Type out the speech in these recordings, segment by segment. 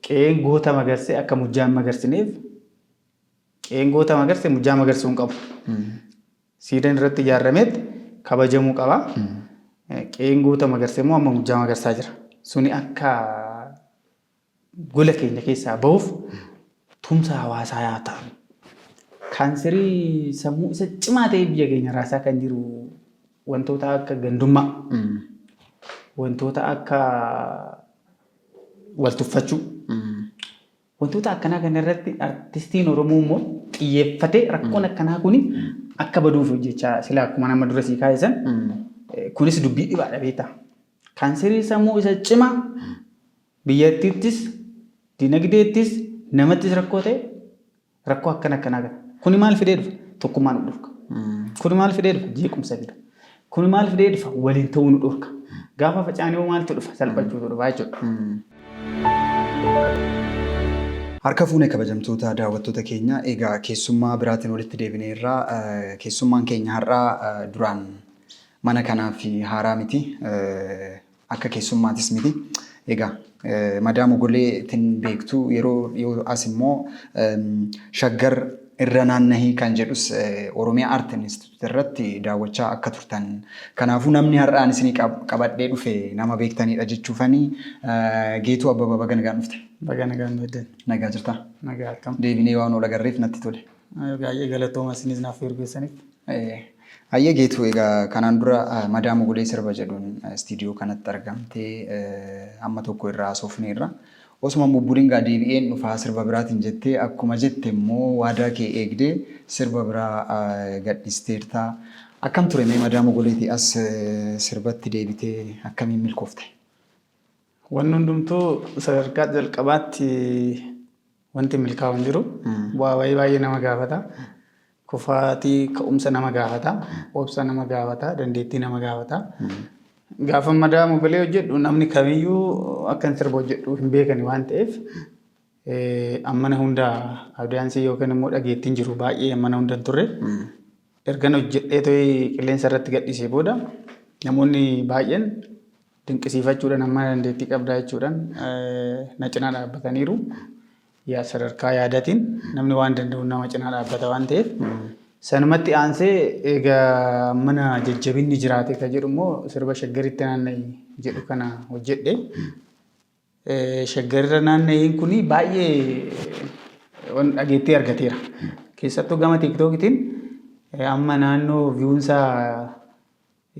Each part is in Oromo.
Qe'een goota magarse akka mujjaa hin magarsineef qe'een goota magarse mujjaa magarsuu hin qabu. Siidaan irratti ijaarameet kabajamuu qaba. Qe'een goota magarse immoo amma mujjaa magarsaa jira. Suni akka gola keenya keessaa bahuuf tumsa hawaasaa yaa ta'u. Kaanserii sammuu isa cimaa ta'e biyya keenya raasaa kan jiru wantoota akka gandummaa, wantoota akka wal tuffachuu, wantoota akkanaa kana irratti artistiin Oromoo immoo xiyyeeffatee rakkoon akkanaa kuni akka baduuf hojjechaa sila akkuma nama dura sii kaa'isan kunis dubbii dhibaadha beektaa. Kaanserii sammuu isa cimaa biyyattiittis dinagdeettis namattis rakkoo ta'e rakkoo akkana akkanaa kana. Kuni maal fidee dhufa? Tokkummaa nu dhorka. Kuni maal fidee dhufa? Jeequmsa fida. Kuni maal fidee dhufa? Waliin ta'uu nu dhorka. Gaafa facaanee hoo maaltu dhufa? Salphachuutu dhufa jechuudha. Harka fuune kabajamtoota daawwattoota keenya, egaa keessummaa biraatiin walitti deebineerra. Keessummaan keenya har'aa duraan mana kanaaf haaraa miti, akka keessummaatis miti. Egaa Madaam Ogoleetiin beektu, yeroo dhiyoo as immoo Shaggar irra naannahii kan jedhus Oromiyaa Art Institute irratti daawwachaa akka turtan. Kanaafuu namni har'aan isinii qabadhee dhufe nama beektanidha jechuufani. Geetuu Abbabaa, baga nagaan dhufte. Baga nagaan nu eeddan. Nagaa jirtaa? Nagaa, akkam? Deebinee waan ol agarreef natti tole. Baay'ee galatooma isinis naaf ergeessaniif. Hayyee Geetuu, egaa kanaan dura Madaam Ogolee sirba jedhuun istiidiyoo kanatti argamtee amma tokko irraa haasofneerra. Osuma bubbulin gaa deebi'een dhufaa sirba biraatiin jettee, akkuma jette immoo waadaa kee eegdee sirba biraa gadhiisteerta. Akkam ture mee Madaam Ogoleetii as sirbatti deebitee akkamiin milkoofte? Wanni hundumtuu sadarkaa jalqabaatti wanti milkaa'u hin jiru. Bu'aa bayii baay'ee nama gaafata. Kufaatii ka'umsa nama gaafata. Obsa nama gaafata. Dandeettii nama gaafata. Gaafa Madaam Ogolee hojjedhu namni kamiyyuu akkan sirba hojjedhu hin beekani waan ta'eef ammana hunda audience yookiin immoo dhageettiin jiru baay'ee ammana hunda hin turre. Ergan hojjedhee to'ii qilleensa irratti gadhiisee booda namoonni baay'een dinqisiifachuudhaan amma dandeettii qabdaa jechuudhaan na cinaa dhaabbataniiru. Yaa sadarkaa yaadatiin namni waan danda'u nama cinaa dhaabbata waan ta'eef. Sanumatti aansee egaa mana jajjabinni jiraate kan jedhu immoo sirba Shaggaritti naanna'i jedhu kana hojjedhe. Shaggarirra naanna'iin kun baay'ee waan dhageettii argateera. Keessattuu gama TikTokitiin amma naannoo viewnsaa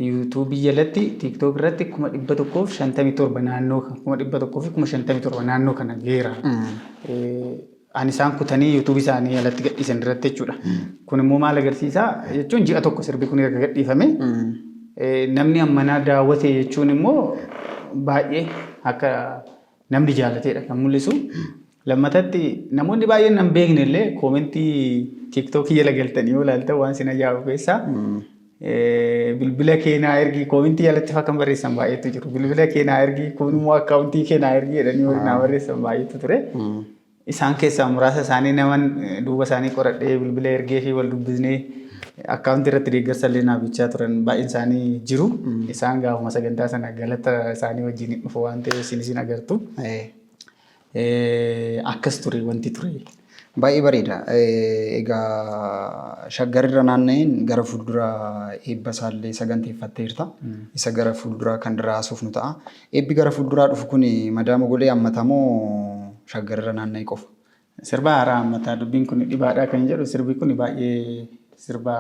YouTube jalatti TikTok irratti 157,000 naannoo 157,000 naannoo kana geera. Ani isaan kutanii YouTube isaanii alatti gadhiisan irratti jechuudha. Kun immoo maal agarsiisa jechuun, ji'a tokko sirbi kun erga gadhiifame namni ammanaa daawwate jechuun immoo baay'ee akka namni jaalateedha kan mul'isu. Lammatatti namoonni baay'een nan beekne illee comment TikTokii jala galtanii yoo ilaaltan waan isin ajaa'ibu keessaa bilbila kee naa ergi comment jalatti faa kan barreessan baay'eetu jiru. Bilbila kee naa ergi, kun immoo account kee naa ergi jedhanii warri naa barreessan baay'eetu ture. Isaan keessaa muraasa isaanii naman duuba isaanii qoradhee bilbila ergee fi wal dubbisnee account irratti deeggarsa illee naa bichaa turan baay'een isaanii jiru. Isaan gaafuma sagantaa sana galata isaanii wajjin hin dhufu waan ta'eef isin isin agartu. Akkas ture wanti ture. Baay'ee bareeda. Egaa Shaggarirra naanna'een gara fuulduraa eebba isaallee saganteeffatteerta. Isa gara fuulduraa kan irraa haasofnu ta'a. Eebbi gara fuulduraa dhufu kun Madaam Ogolee hammatamoo Shaggarirra naanna'e qofa? Sirba haaraa hammataa. Dubbiin kun dhibaadha kan jedhu sirbi kun baay'ee sirba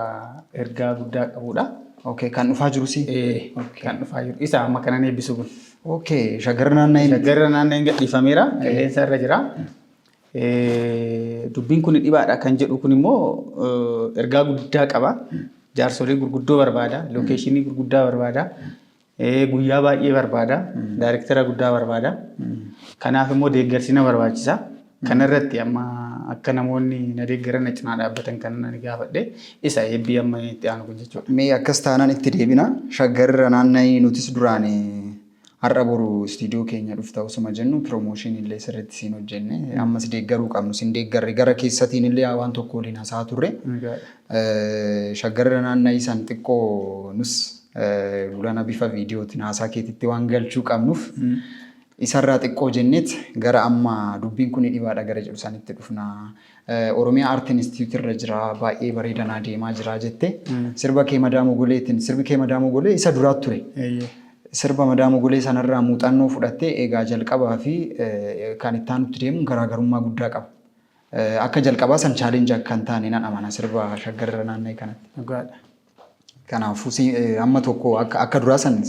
ergaa guddaa qabudha. Okay, kan dhufaa jirusi? Ee, kan dhufaa jiru. Isa amma kanan eebbisu kun. Okay, Shaggarra naanna'een. Shaggarra naanna'een gadhiifameera. Qilleensa irra jira. Dubbiin kun dhibaadha kan jedhu kun immoo ergaa guddaa qaba. Jaarsolii gurguddoo barbaada. Location gurguddaa barbaada. Guyyaa baay'ee barbaada. Daayirektara guddaa barbaada. Kanaaf immoo deeggarsi na barbaachisa. Kanarratti amma akka namoonni na deeggaran, na cinaa dhaabbatan kan ani gaafadhe isa eebbii amma itti aanu kun jechuudha. Mee akkas taanaan itti deebina. Shaggarirra naanna'ii nutis duraan har'a boru istiidiyoo keenya dhufta osuma jennu promotion illee sirriitti siin hojjenne, ammas deeggaruu qabnu sin deeggarre, gara keessatiin illee waan tokko waliin haasa'aa turre. Shaggarirra naanna'ii san xiqqoo nus durana bifa viidiyootiin haasaa keetitti waan galchuu qabnuuf. Isarraa xiqqoo jenneet gara amma dubbiin kun dhibaadha gara jedhu sanitti dhufna. Oromiyaa Art Institute irra jira, baay'ee bareedanaa deemaa jira jette. Sirba kee Madaa Mogoleetiin, sirbi kee Madaa Mogolee isa duraa ture. Sirba Madaa Mogolee sanarraa muuxannoo fudhattee egaa jalqabaa fi kan itti aanutti deemuun garaagarummaa guddaa qaba. Akka jalqabaa san challenge akka hin taane nan amana sirba Shaggar irra naanna'e kanatti. Dhugaadha. Kanaafuu amma tokko akka duraa san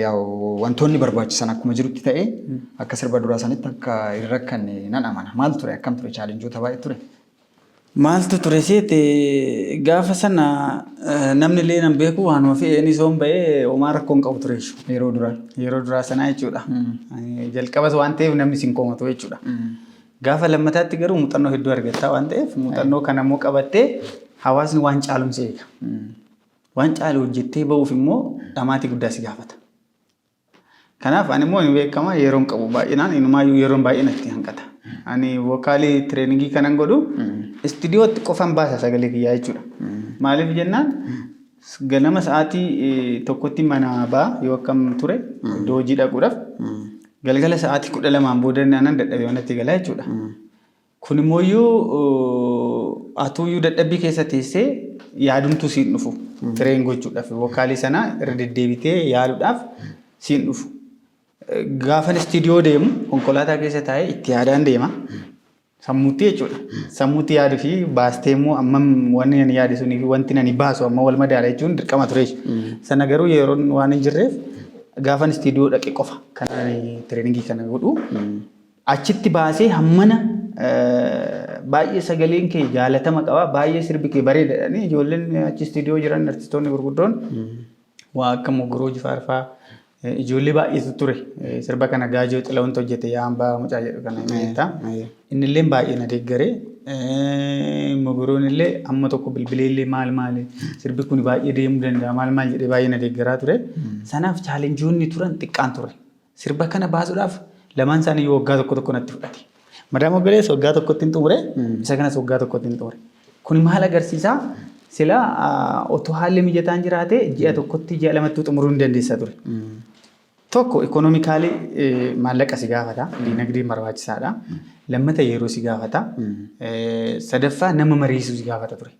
yaa'u wantoonni barbaachisan akkuma jirutti ta'ee akka sirba duraa sanitti akka hin rakkanne nan amana. Maal ture, akkam ture, challengeoota baay'ee ture? Maaltu ture seete, gaafa sana namni illee nan beeku, waanuma fe'een isoon ba'ee homaa rakkoo hin qabu ture jechuudha. Yeroo duraa. Yeroo duraa sanaa jechuudha. Jalqabas waan ta'eef namni sin komatu jechuudha. Gaafa lammataatti garuu muuxannoo hedduu argattaa waan ta'eef, muuxannoo kana immoo qabattee hawaasni waan caalumsa eega. Waan caalu hojjettee ba'uuf immoo dhamaatii guddaa si gaafata. Kanaaf ani immoo ni beekama, yeroon qabu baay'inaan, inumaayyuu yeroon baay'ee natti hanqata. Ani vocal training kanan godhu istiidiyootti qofan baasa sagalee kiyyaa jechuudha. Maaliif jennaan, ganama sa'aatii 1tti mana ba'a yoo akkam ture iddoo hojii dhaquudhaaf, galgala sa'aatii 12n booda nanan dadhabee manatti galaa jechuudha. Kun immoo atuuyyuu dadhabbii keessa teessee yaadumtuu siin dhufu. Train gochuudhaaf, vocal sana irra deddeebitee yaaluudhaaf siin dhufu. Gaafan istiidiyoo deemu konkolaataa keessa taa'ee itti yaadaan deema. Sammuutti jechuudha. Sammuutti yaaduu fi baastee immoo ammam wanni ani yaade sunii fi wanti ani baasu amma wal madaala jechuun dirqama ture jechuudha. Sana garuu yeroon waan hin jirreef gaafan istiidiyoo dhaqe qofa kan ani training kana godhu. Achitti baasee hammana baay'ee sagaleen kee jaalatama qaba, baay'ee sirbi kee bareedaadha. Ijoolleen achi istiidiyoo jiran, artistoonni gurguddoon waa akka Mogoroo Jifaar fa'aa, ijoollee baay'eetu ture. Sirba kana Gaajoo Xilawuntu hojjete, yaa hambaa mucaa jedhu kana ni beektaa. Inni illee baay'ee na deeggaree. Mogoroon illee amma tokko bilbilee illee maal maali, sirbi kun baay'ee deemuu danda'a, maal maal jedhee baay'ee na deeggaraa ture. Sanaaf challengeoonni turan xiqqaan ture. Sirba kana baasuudhaaf lamaan isaanii waggaa tokko tokko natti fudhate. Madaa Mogolees waggaa tokkotti hin xumure, isa kanas waggaa tokkotti hin xumure. Kun maal agarsiisaa? Sila otoo haalli mijataan jiraate ji'a tokkotti, ji'a lamatti xumuruu hin dandeessa ture. Tokko, economically maallaqa si gaafata, diinagdeen barbaachisaadha. Lammata, yeroo si gaafata. Sadaffaa, nama mariisuu si gaafata ture.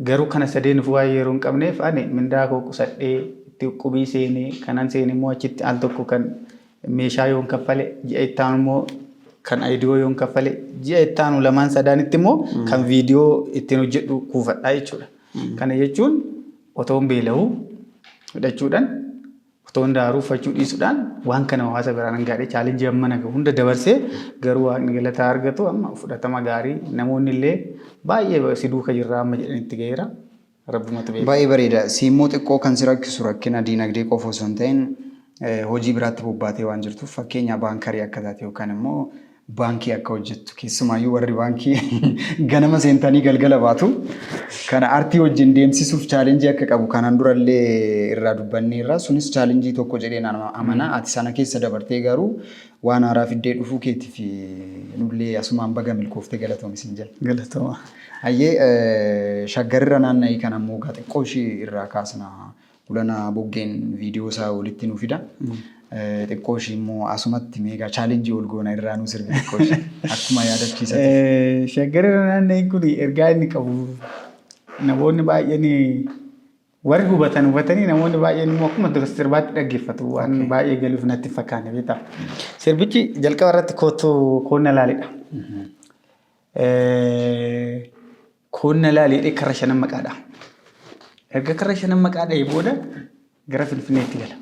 Garuu kana sadeenuf waan yeroo hin qabneef ani mindaa koo qusadhee itti qubii seenee, kanan seene immoo achitti al tokko kan meeshaa yoon kaffale, ji'a itti aanu immoo kan audio yoon kaffale, ji'a itti aanu lamaan sadaanitti immoo kan viidiyoo ittiin hojjedhu kuufadhaa jechuudha. Kana jechuun otoon beela'uu hidhachuudhaan, otoon daaruu uffachuu dhiisuudhaan waan kana hawaasa biraan hangaadhe, challenge amma naga hunda dabarsee, garuu Waaqni galataa argatu, amma fudhatama gaarii namoonni illee baay'ee si duuka jirra amma jedhanitti ga'eera. Rabbumatu beeka. Baay'ee bareeda. Si immoo xiqqoo kan si rakkisu rakkina diinagdee qofa osoo hin ta'in hojii biraatti bobbaatee waan jirtuuf, fakkeenya banker akka taate yookaan immoo baankii akka hojjettu, keessumaayyuu warri baankii ganama seentanii galgala baatu. Kana artii wajjin deemsisuuf challenge akka qabu kanaan durallee irraa dubbanneerra. Sunis challenge tokko jedheen amana. Ati sana keessa dabartee garuu waan haaraa fiddee dhufuu keetiif nullee asumaan baga milkooftee, galatoomi siin jenna. Galatooma. Hayyee, Shaggarirra naanna'ii kana immoo gaa xiqqoo ishii irraa kaasna. Ulana Boggeen viidiyoo isaa walitti nu fida. Xiqqoo ishii immoo asumatti meegaa challenge ol goona, irraa nu sirbi xiqqoo ishii akkuma yaadachiisati. Shaggarirra naanna'ii kun ergaa inni qabu namoonni baay'een warri hubatan hubatanii, namoonni baay'een immoo akkuma dura sirbaatti dhaggeeffatu, waan baay'ee galuuf natti hin fakkaanne beektaa. Sirbichi jalqaba irratti kootu koonna laalidha. Koonna laalee jedhee karra shanan maqaadha. Erga karra shanan maqaa dha'ee booda gara Finfinneetti gala.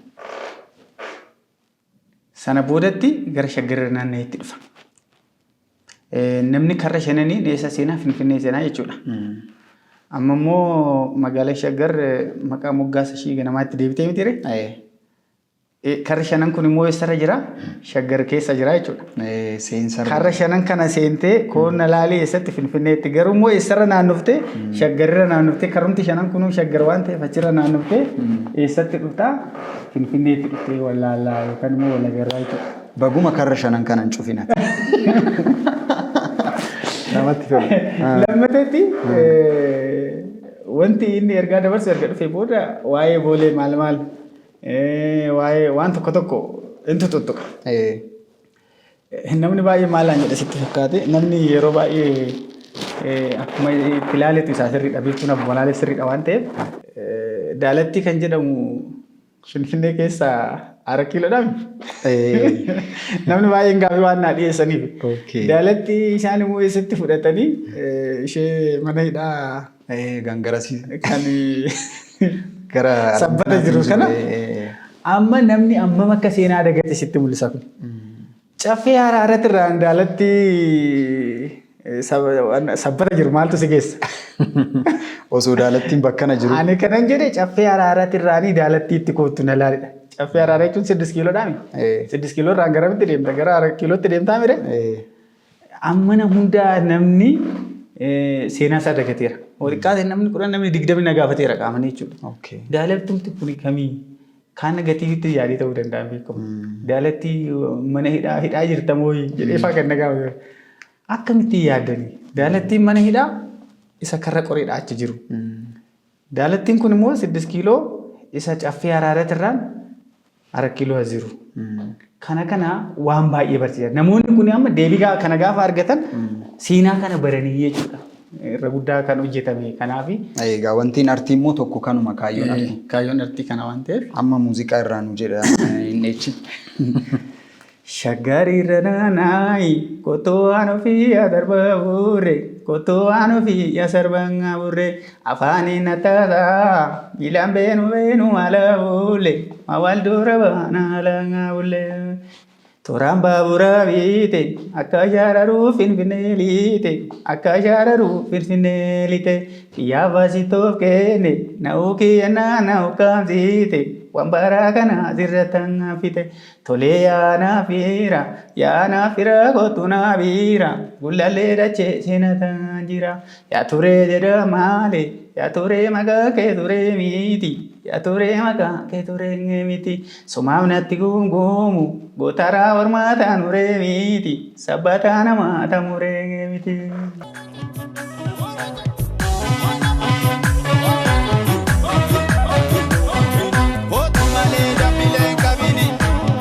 Sana boodatti gara Shaggarirra naanna'eetti dhufa. Namni karra shananii eessa seenaa? Finfinnee seenaa jechuudha. Amma immoo magaalaa Shaggar maqaa moggaasa ishii ganamaatti deebitee miti ree? Karri shanan kun immoo eessarra jira? Shaggar keessa jira jechuudha. Seensarra. Karra shanan kana seentee koonna laalee eessatti? Finfinneetti. Garuu immoo eessarra naannoftee? Shaggarirra naannoftee, karrumti shanan kunuu Shaggar waan ta'eef achirra naannoftee eessatti dhuftaa? Finfinneetti dhuftee wallaallaa yookaan immoo walagarraa jechuudha. Baguma karra shanan kana hin cufinati. Namatti tola. Lammateetti, wanti inni ergaa dabarsu erga dhufee booda waa'ee Boolee maal maal, waa'ee waan tokko tokko Intu tuttuqa. Namni baay'ee maalaan jedha sitti fakkaate? Namni yeroo baay'ee akkuma itti ilaaletu isaa sirriidha. Biiftuun abbuma ilaale sirriidha waan ta'eef, Daalattii kan jedhamu Finfinnee keessa Arat Kiiloodhaa miti? Namni baay'een gaaffii waan naa dhiyeessaniif. Daalattii isaan immoo eessatti fudhatanii ishee mana hidhaa Gangarasii. kan Gara Sabbata jiru kana amma namni ammam akka seenaa dagate sitti mul'isa kun. Caffee Haraarratti irraan Daalatti Sabbata jiru maaltu si geessa? Osoo Daalattiin bakkana jiru. Ani kanan jedhe Caffee Haraarratti irraanii Daalattiitti koottu na laalidha. Caffee Haraaraa jechuun 6 kiiloodhaami. 6 kiiloo irraan garamitti deemta? Gara Arat kiilootti deemtaa mire? Ammana hundaa namni seenaa isaa dagateera. Xiqqaate namni 10, namni 20 na gaafateera qaamanii jechuudha. Daalattumti kuni kamii? Kaan gatiitti yaadee ta'uu danda'a, hin beekamu. Daalattii mana hidhaa hidhaa jirta mooyi jedhee fa'aa kan na gaafate. Akkamitti yaaddanii? Daalattiin mana hidhaa isa Karra Qoreedha achi jiru. Daalattiin kun immoo 6 kiiloo isa Caffee Araaratirraan Arat Kiiloo as jiru. Kana waan baay'ee barsiisa. Namoonni kun amma deebii kana gaafa argatan seenaa kana baranii jechuudha. Irra guddaa kan hojjetame kanaafi. Egaa wantiin artii immoo tokko kanuma, kaayyoon artii. Kaayyoon artii kana waan ta'eef. Amma muuziqaa irraa nu jedha hin dheechin. Shaggarirra naanaayi kotoo waan ofii yaa darba burre, kotoo waan ofii yaa sarban burre, afaaniin attaataa miilaan beenu beenu ala bulle mawal dura baana ala bulle. Tooraan baaburaa biite akka shaararuu Finfinnee liite, akka shaararuu Finfinnee liite, kiyyaa baasitoof kenne na'uu kiyyannaa na ukkaamsiite, waan baraa kana sirratti hafite. Tolee yaa naafira, yaa naafira, kottu naabiira, gullallee dachee seenataa jira. Yaa turee jedha maali, yaa turee maqaa kee turee miti, yaa turee maqaa kee turee miti. Sumaaf natti guunguumu gootaraa hormaataa nuree miti, sabbataa namaa tamuree miti. Kootu malee dambilee qabini,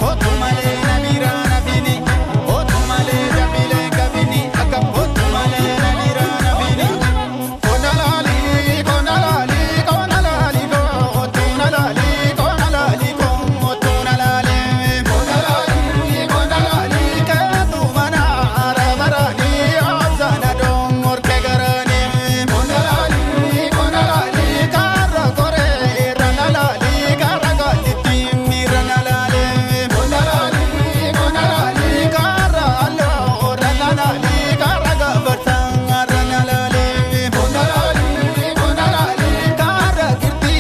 kootu malee namiraa nafini, kootu malee dambilee qabini, akka kootu malee namiraa nafini. Konalaali konalaali konalaali kootu nalaali konalaali kootu nalaali konalaali konalaali keetu mana arabarani abzana dongorke garani konalaali konalaali karra kore ranalaali karra galitti miranalaali konalaali konalaali karra allo ranalaali karra gabarta ranalaali konalaali konalaali karra girti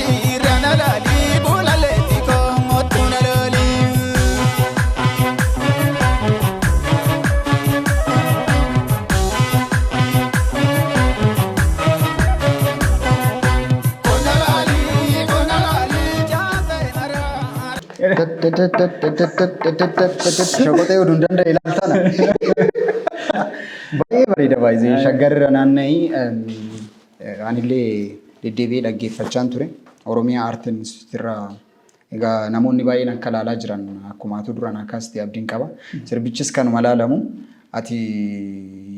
ranalaali bulaleeti kootu nalaali. Konalaali konalaali jaatee naraa. Shokoxee oduu hin danda'e ilaaltana. Baay'ee bareeda baay'ee Shaggarra naanna'ii anillee deddeebi'ee dhaggeeffachaan ture. Oromiyaa Art Institute irraa egaa namoonni baay'een akka ilaalaa jiran akkuma atu duraan akkas ta'e abdiin qaba. Sirbichis kanuma ilaalamu, ati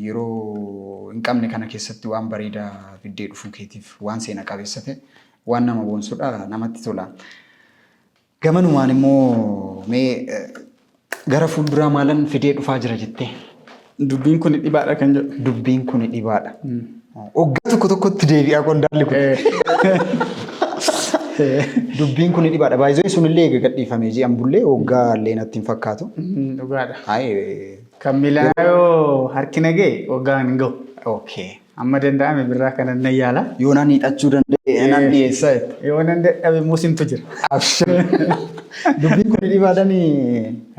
yeroo hin qabne kana keessatti waan bareedaa fiddee dhufuu keetiif, waan seena qabeessa ta'e, waan nama boonsudha, namatti tola. Gamanumaan immoo mee gara fuulduraa maalan fidee dhufaa jira jettee? Dubbiin kun dhibaadha kan jedhu. Dubbiin kun dhibaadha. Waggaa tokko tokkotti deebi'a qondaalli kun. Dubbiin kun dhibaadha. Baay'ee sunillee eega gadhiifamee ji'an bullee waggaa illee natti hin fakkaatu. Dhugaadha. Ayi. Kan miilaa yoo harki nagee waggaan hin gahu. Amma danda'ame birraa kanan nan yaala. Yoo nan hiixachuu danda'e nan dhiyeessaa jette. Yoo nan dadhabe immoo simtu jira. Abshir. Dubbiin kun dhibaadhaan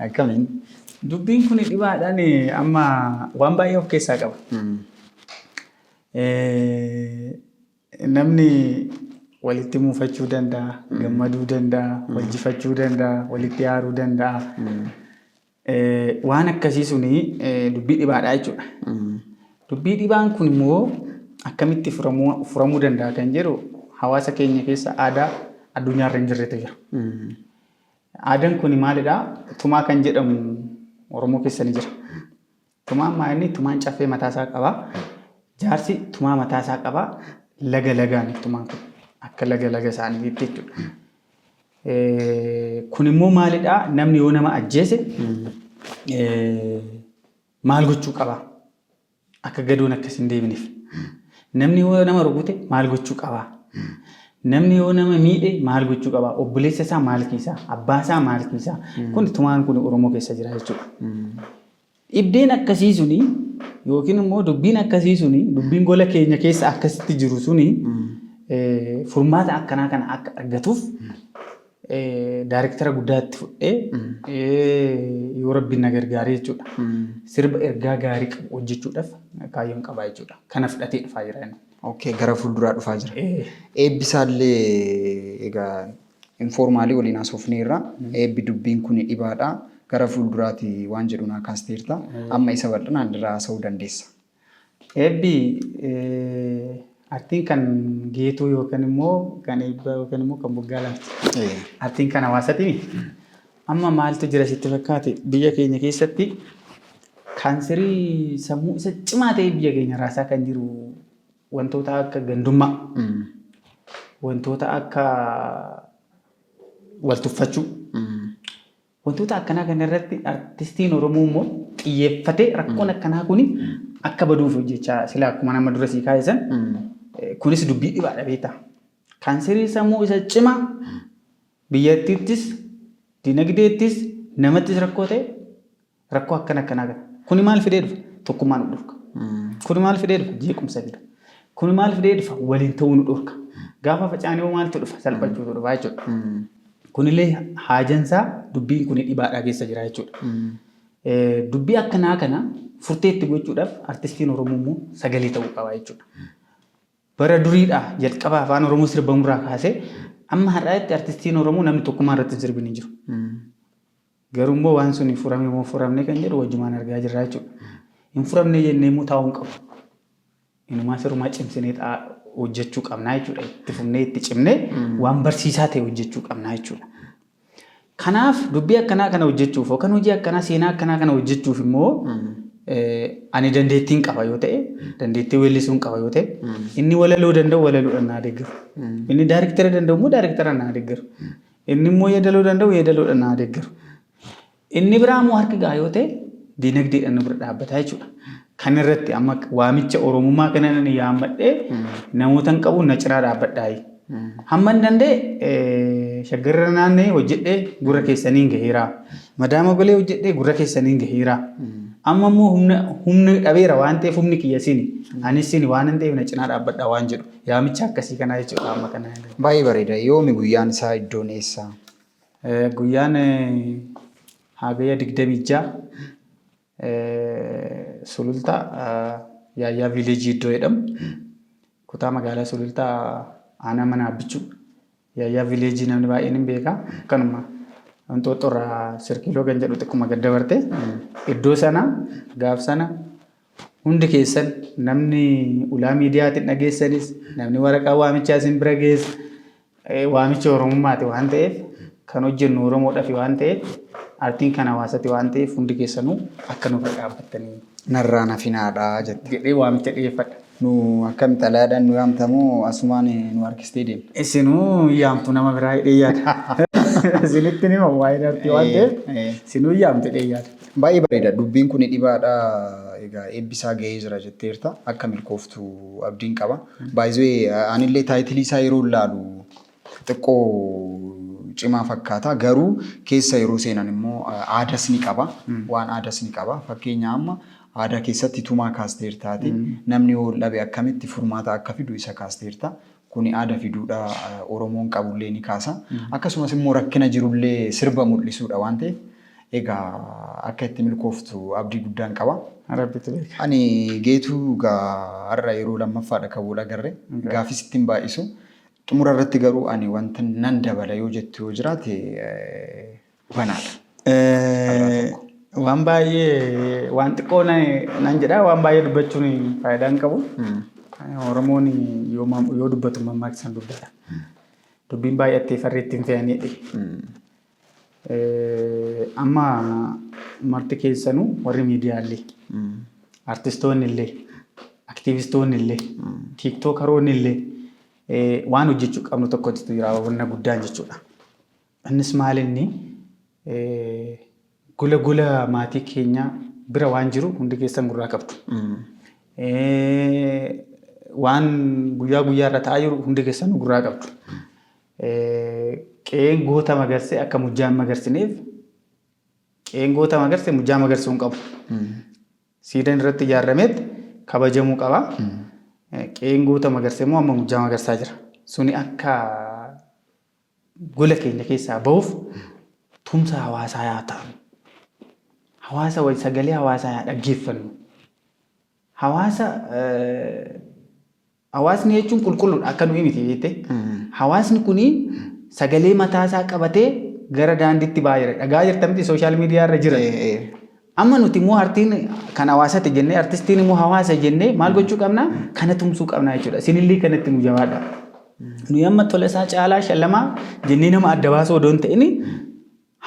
akkamiin? Dubbiin kun dhibaadhaan amma waan baay'ee of keessaa qaba. Namni walitti muufachuu danda'a, gammaduu danda'a, wal jifachuu danda'a, walitti aaruu danda'a. Waan akkasii suni dubbii dhibaadha jechuudha. Dubbii dhibaan kun immoo akkamitti furamuu danda'a kan jedhu, hawaasa keenya keessa aadaa addunyaarra hin jirretu jira. Aadaan kun maalidhaa? Tumaa kan jedhamu Oromoo keessa ni jira. Tumaan maa inni tumaan caffee mataasaa qaba. Jaarsi tumaa mataasaa qaba. Laga lagaan tumaan kun akka laga laga isaaniitti jechuudha. Kun immoo maalidhaa? Namni yoo nama ajjeese maal gochuu qaba? Akka gadoon akkas hin deebineef. Namni yoo nama rukute maal gochuu qaba? Namni yoo nama miidhe maal gochuu qaba? Obboleessa isaa maal kiisa? Abbaa isaa maal kiisa? Kun tumaan kun Oromoo keessa jira jechuudha. Dhibdeen akkasii suni yookiin immoo dubbiin akkasii suni dubbiin gola keenya keessa akkasitti jiru suni furmaata akkanaa kana akka argatuuf Daarektara guddaa itti fudhee yoo rabbiin na gargaaree jechuudha. Sirba ergaa gaarii qabu hojjechuudhaaf kaayyoon qabaa jechuudha. Kana fudhatee dhufaa jira inni. Okay, gara fuulduraa dhufaa jira. Eebbisaallee egaa informaalii waliin haasofneerra. Eebbi dubbiin kun dhibaadha. Gara fuulduraati waan jedhu naa kaasteerta. Amma isa bal'inaan irraa haasa'uu dandeessa. Eebbi artiin kan Geetuu yookaan immoo kan Eebbaa yookaan immoo kan Boggaalaati. Artiin kan hawaasatiin amma maaltu jira sitti fakkaate biyya keenya keessatti kaanserii sammuu isa cimaa ta'e biyya keenya raasaa kan jiru wantoota akka gandummaa, wantoota akka wal tuffachuu, Wantoota akkanaa kana irratti artistiin Oromoo immoo xiyyeeffatee rakkoon akkanaa kuni akka baduuf hojjechaa sila akkuma nama dura sii kaa'e san kunis dubbii dhibaadha beektaa. Kaanserii sammuu isa cimaa biyyattiittis dinagdeettis namattis rakkoo ta'e rakkoo akkana akkanaa kana. Kuni maal fidee dhufa? Tokkummaa nu dhorka. Kuni maal fidee dhufa? Jeequmsa fida. Kuni maal fidee dhufa? Waliin ta'uu nu dhorka. Gaafa facaanee hoo maaltu dhufa? Salphachuutu dhufa jechuudha. Kunillee haajansaa dubbiin kuni dhibaadhaa keessa jira jechuudha. Dubbii akkanaa kana furtee itti gochuudhaaf artistiin Oromoo immoo sagalee ta'uu qaba jechuudha. Bara duriidhaa jalqaba afaan Oromoo sirbamurraa kaasee amma har'aatti artistiin Oromoo namni tokkummaa irratti hin sirbin hin jiru. Garuu immoo waan suni furame moo furamne kan jedhu wajjumaan argaa jirra jechuudha. Hin furamne jennee immoo taa'uu hin qabnu. Inumaa sirumaa cimsinee hojjechuu qabnaa jechuudha. Itti fufnee itti cimnee waan barsiisaa ta'e hojjechuu qabnaa jechuudha. Kanaaf dubbii akkanaa kana hojjechuuf yookaan hojii akkanaa seenaa akkanaa kana hojjechuuf immoo ani dandeettiin qaba yoo ta'e dandeettii weellisuun qaba yoo ta'e inni walaloo danda'u walaloodhaan naa deeggaru. Inni daariktara danda'u immoo daariktara naa deeggaru. Inni immoo yeedaloo danda'u yeedaloodhaan naa deeggaru. Inni biraa immoo harki gahaa yoo ta'e diinagdeedhaan nu bira dhaabbata jechuudha. Kan irratti amma waamicha Oromummaa kana nan yaammadhee namoota hin qabu na cinaa dhaabbadhaayi. Hamma hin danda'e shaggarra naanna'ee hojjedhee gurra keessaniin gaheera. Madaama golee hojjedhee gurra keessaniin gaheera. Amma immoo humna humna dhabeera waan ta'eef humni kiyya sini. Anis sini waan hin ta'eef na cinaa dhaabbadhaa waan jedhu. Yaamicha akkasii kanaa jechuudha amma kana. Baay'ee bareeda. Yoomi guyyaan isaa iddoon eessa? Guyyaan Hagayya 26 Sulultaa Yaayyaa Viileejii iddoo jedhamu kutaa magaalaa Sulultaa aanaa mana Abbichuu Yaayyaa Viileejii namni baay'een hin beeka. Akkanuma Inxooxxoo irraa Sirkiiloo kan jedhu xiqquma gad dabarte iddoo sana gaaf sana hundi keessan namni ulaa miidiyaatiin dhageessanis namni waraqaa waamichaa isin bira geesse waamicha Oromummaati waan ta'eef kan hojjennu Oromoodhafi waan ta'eef artiin kan hawaasati waan ta'eef hundi keessanuu akka nu bira dhaabbattanii. Narraan hafinaadha jette. Jedhee waamicha dhiyeeffadha. Nu akkam xalayaadhaan nu yaamta moo asumaan nu harkistee deemta? Isinuu yaamtu nama biraa jedhee yaada. Isinitti ni himamu waa'een artii waan ta'eef isinuu yaamtu jedhee yaada. Baay'ee bareeda. Dubbiin kuni dhibaadha. Egaa eebbi isaa gahee jira jetteerta. Akka milkooftu abdiin qaba. By the way anillee taayitilii isaa yeroo laalu xiqqoo cimaa fakkaata. Garuu keessa yeroo seenan immoo aadas ni qaba. Waan aadas ni qaba. Fakkeenya amma aadaa keessatti tumaa kaasteertaati. Namni yoo dhabe akkamitti furmaata akka fidu isa kaasteerta. Kuni aada fi duudhaa Oromoon qabullee ni kaasa. Akkasumas immoo rakkina jirullee sirba mul'isuudha waan ta'eef egaa akka itti milkooftu abdii guddaan qaba. Rabbitu beeka. Ani Geetuu egaa har'a yeroo lammaffaadha kan wal agarre. Gaaffii sitti hin baay'isu. Xumura irratti garuu ani wanta nan dabala yoo jettu yoo jiraate banaadha. Carraa tokko. Waan baay'ee waan xiqqoo nan jedha waan baay'ee dubbachuun faayidaa hin qabu. Oromoon yoo dubbatu mammaaksaan dubbata. Dubbiin baay'attee farri ittiin fe'anii jedhe. Amma marti keessanuu warri miidiyaallee, artistoonni illee, aktiivistoonni illee, tiiktookaroonni illee waan hojjechuu qabnu tokkotu jira wanna guddaan jechuudha. Innis maal inni gola gola maatii keenyaa bira waan jiru hundi keessan gurraa qabdu. Waan guyyaa guyyaa irra ta'aa jiru hundi keessan gurraa qabdu. Qe'een goota magarsee akka mujjaan magarsineef qe'een goota magarse mujjaa magarsuu hin qabu. Siidaan irratti ijaarameet kabajamuu qaba. Qe'een goota magarse immoo amma mujjaa magarsaa jira. Suni akka gola keenya keessaa bahuuf tumsa hawaasaa yaa ta'an. Hawaasa wayi sagalee hawaasaa yaa dhaggeeffannu. Hawaasa hawaasni jechuun qulqulluudha akka nuyi miti jettee. Hawaasni kuni sagalee mataa isaa qabatee gara daandiitti ba'aa jira. Dhagaa jirta miti sooshaal miidiyaa irra jira. Amma nuti immoo artiin kan hawaasati jennee artistiin immoo hawaasa jennee maal gochuu qabna? Kana tumsuu qabna jechuudha. Isinillee kanatti nu jabaadha. Nuyi amma Tolasaa Caalaa Shallamaa jennee nama adda baasuu odoo hin ta'in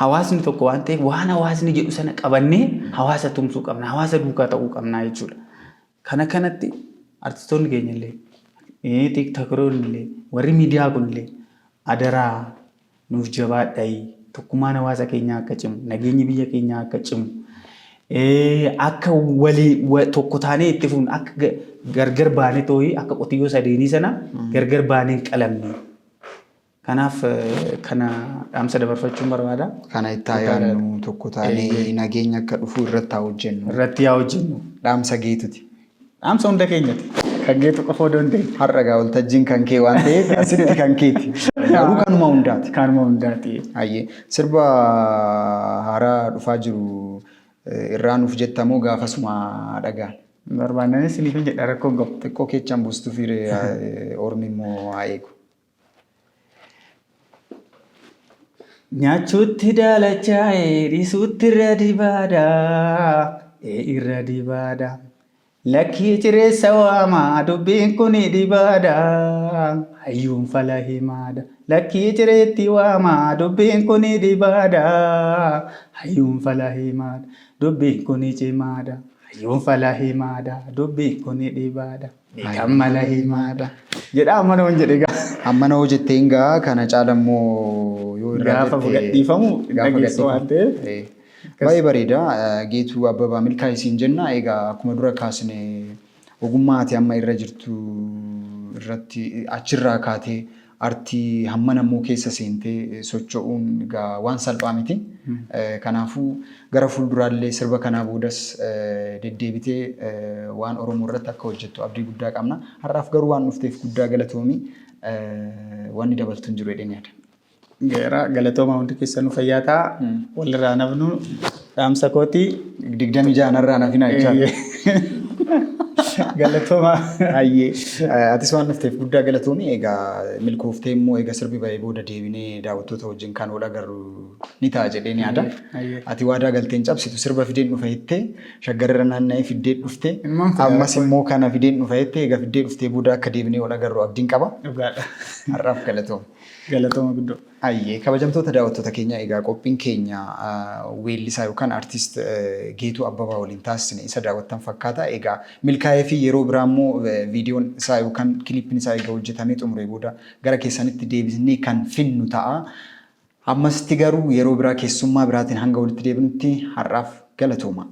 hawaasni tokko waan ta'eef waan hawaasni jedhu sana qabannee hawaasa tumsuu qabna. Hawaasa duukaa ta'uu qabna jechuudha. Kana kanatti artistoonni keenya illee, tiiktookeroonni illee, warri miidiyaa kun illee adaraa nuuf jabaadhaa. Tokkummaan hawaasa keenyaa akka cimu, nageenyi biyya keenyaa akka cimu, akka walii tokko taanee itti fufnu, akka gargar baanee too'ii akka qotiyyoo sadeenii sana gargar baanee hin qalamne. Kanaaf kana dhaamsa dabarfachuun barbaada. Kana itti haa yaadnu tokko taanee nageenya akka dhufu irratti haa hojjennu. Irratti haa hojjennu. Dhaamsa Geetuti. Dhaamsa hunda keenyati. Kan Geetu qofa odoo hin ta'in. Har'a gaa waltajjiin kan kee waan ta'eef asitti kan keeti. Garuu kanuma hundaati. Kanuma hundaati. Hayyee. Sirba haaraa dhufaa jiru irraa nuuf jetta moo gaafasuma dhagaan? Barbaannanis isiniif hin jedha rakkoo hin qabu. Xiqqoo keechaan buustuufi ormi immoo haa eegu. Nyaachuutti daalachaa'e dhiisuutti irra dibaadha. Ee irra dibaadha. Lakkii cireessa waama dubbiin kuni dhibaadha. Hayyuun fala himaadha. Lakkii cireetti waama dubbiin kuni dhibaadha. Hayyuun fala himaadha. Dubbiin kuni cimaadha. Hayyuun fala himaadha. Dubbiin kuni dhibaadha. Beekan mala himaadha. Jedha amma nama hin jedhe gaa. Ammana hoo jettee hin gahaa kana caala immoo yoo irraa Gaafa jette gadhiifamu hin gaafa dhageessu waan gadhiifamu. ta'eef. Eh, Baay'ee bareeda. Geetuu Abbabaa milkaa'ii siin jenna. Egaa akkuma dura kaasne ogummaa ati amma irra jirtu irratti achirraa kaatee artii hammana immoo keessa seentee socho'uun egaa waan salphaa miti. Kanaafuu gara fuulduraallee sirba kanaa boodas deddeebitee waan Oromoo irratti akka hojjettu abdii guddaa qabna. Har'aaf garuu waan dhufteef guddaa galatoomi. Wanni dabaltu hin jiru jedheen yaada. Geera galatoomaa hundi keessanuu fayyaa ta'a. Walirraa nafnu dhaamsa kooti. 26 narraa nafinaa jechaa. Galatoomaa. Hayyee. Atis waan dhufteef guddaa galatoomi. Egaa milkooftee immoo egaa sirbi ba'ee booda deebinee daawwattoota wajjin kan wal agarru ni ta'a jedheen yaada. Hayyee. Ati waadaa galteen cabsitu sirba fideen dhufa jettee shaggarra naanna'ee fiddee dhufte. Ilmaan fidaa Ammas immoo kana fideen dhufa jettee egaa fiddee dhuftee booda akka deebinee wal agarru abdiin qaba. Dhugaadha. Har'aaf galatoomi. Galatooma guddoo. Hayyee kabajamtoota daawwattoota keenya egaa qophiin keenya weellisaa yookaan artist Geetuu Abbabaa waliin taasisne isa daawwattan fakkaata. Egaa milkaa'ee fi yeroo biraa immoo viidiyoon isaa yookaan kiliippiin isaa egaa hojjetamee xumuree booda gara keessanitti deebisnee kan finnu ta'a. Ammasitti garuu yeroo biraa keessummaa biraatiin hanga walitti deebinutti har'aaf galatooma.